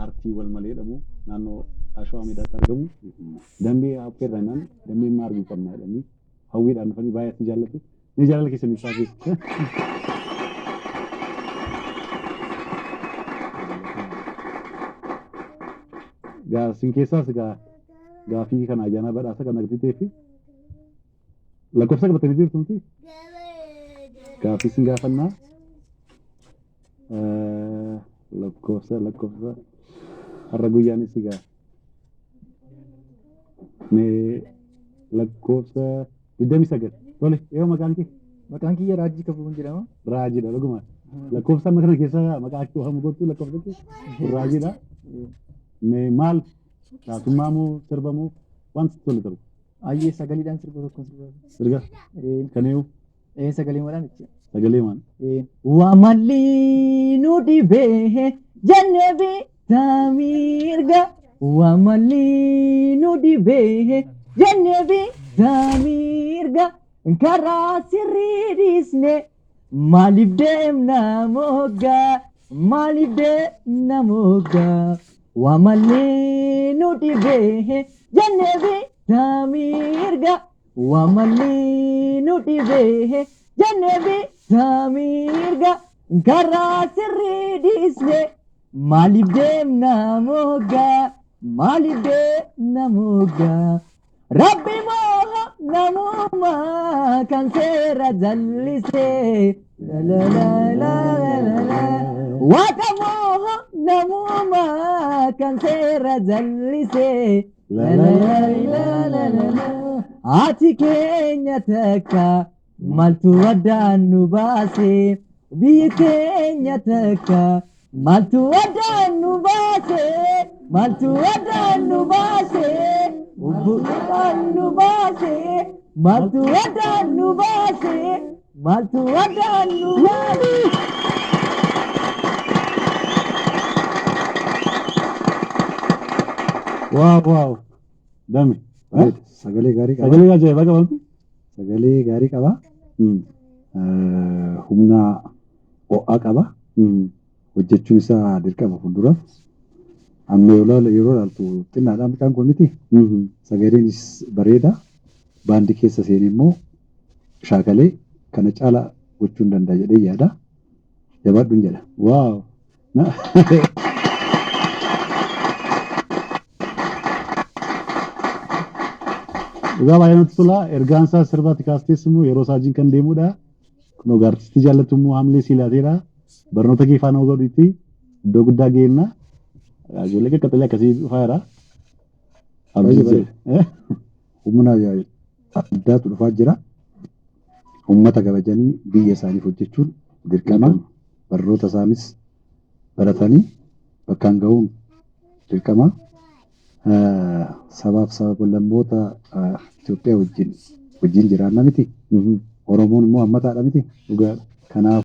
Aartii wal malee jedhamu naannoo Ashawaa Meedaatti argamu. Dambii affeerrannaan dambii immoo arguu qabna jedhanii hawwiidhaan dhufanii baay'ee si jaallatu. Ni jaalala keessan ibsaa keessa. Gaa sin keessaas gaa gaafii kana ayyaana badhaasa kan argatee fi lakkoofsa qabatanii jirtu miti. Gaafii sin gaafannaa. Lakkoofsa har'a guyyaanis egaa mee lakkoofsa 29. Tole, yoo maqaan kee? Maqaan kiyya Raajii Kabuun jedhama. Raajiidha dhuguma. Lakkoofsa amma kana keessa maqaa kee waamu gootu lakkoofsa kee Raajiidha. Mee maal taatummaa moo sirba moo waan sitti tole tokko? Ayyee sagaleedhaan sirba tokko sirba. Sirga kan eenyu? Ee sagalee malaan jechuudha. Sagalee maal? Waa malli nu dhibee jennee bitaa mirga. Waa malli nu dhibee jennee bitaa mirga. Karaa sirrii dhiisne maaliif deemna moggaa? Maaliif deemna moggaa? Waa malli nu dhibee jennee bitaa mirga. Waa malli nu dhibee jennee bitaa mirga. Karaa sirrii dhiisne maaliif deemna moggaa? Maaliif deemna moggaa? Rabbi moo namummaa kan seera jallisee. La la la la la la. Waaqa moo namummaa kan seera jallisee. La la la la la la la. Haati keenya takka maaltu addaan nu baase? Biyyi keenya takka maaltu addaan nu baase? Maaltu addaan nu baase? Addaan nu baase? Maaltu addaan nu baase? Maaltu addaan nu baase? Waaw waaw. Dame. Sagalee gaarii qaba. Sagalee ajaa'ibaa qabamti. Sagalee gaarii qaba. Humna ho'aa qaba. Hojjechuun isaa dirqama fuulduraaf. Amma yeroo ilaaltu xinnaadhaan mucaan kun miti. Sagaleenis bareeda. Baandii keessa seenee immoo shaakalee kana caala gochuu hin danda'a jedhee yaada. Jabaadhuun jedha. Waaw. Dhugaa baay'ee namatti tola. Ergaan isaa sirbaatti kaastees immoo yeroo isaa wajjin kan deemudha. Kun egaa artistii jaallatu immoo haamilee sii laateera. Barnoota kee faana godhiitti iddoo guddaa geenna. Ijoollee qaqqaxalee akkasii dhufaa jira. Baay'ee bareeda. Humna addaatu dhufaa jira. Uummata kabajanii biyya isaaniif hojjechuun dirqama. Barnoota isaanis baratanii bakkaan gahuun dirqama. Sabaaf sablammoota Itoophiyaa wajjin jiraanna miti. Oromoon immoo hammataadha miti. Dhugaadha. Kanaaf